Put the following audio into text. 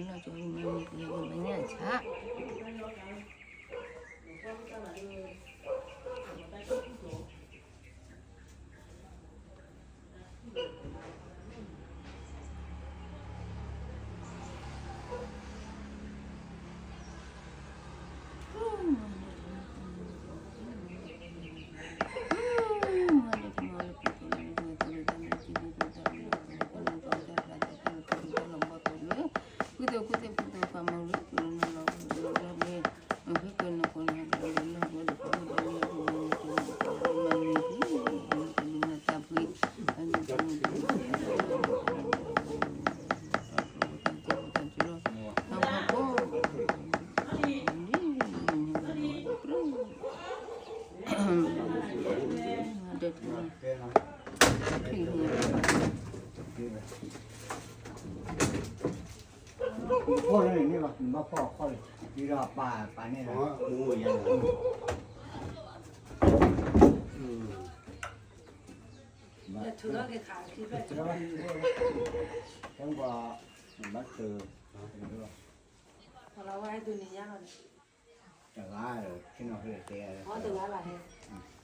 လီၤကၠီမၤမၤကယဲၢ်ကမၤညၣ်ဆၣ် ဖီၣ်လၢန့ၣ်န့ၣ်ဘၣ် နဘၣ်ဖီၣ်အဖီၣ်လၢ ဒ်ဒီးပာ်ပာ်န့ၣ်လီၤ ထူလီၤက့ၤခးခံဖျၢၣ် တဘၣ် ဘၣ်တၢ် တဂၤ တဂၤဘၣ်ဟဲ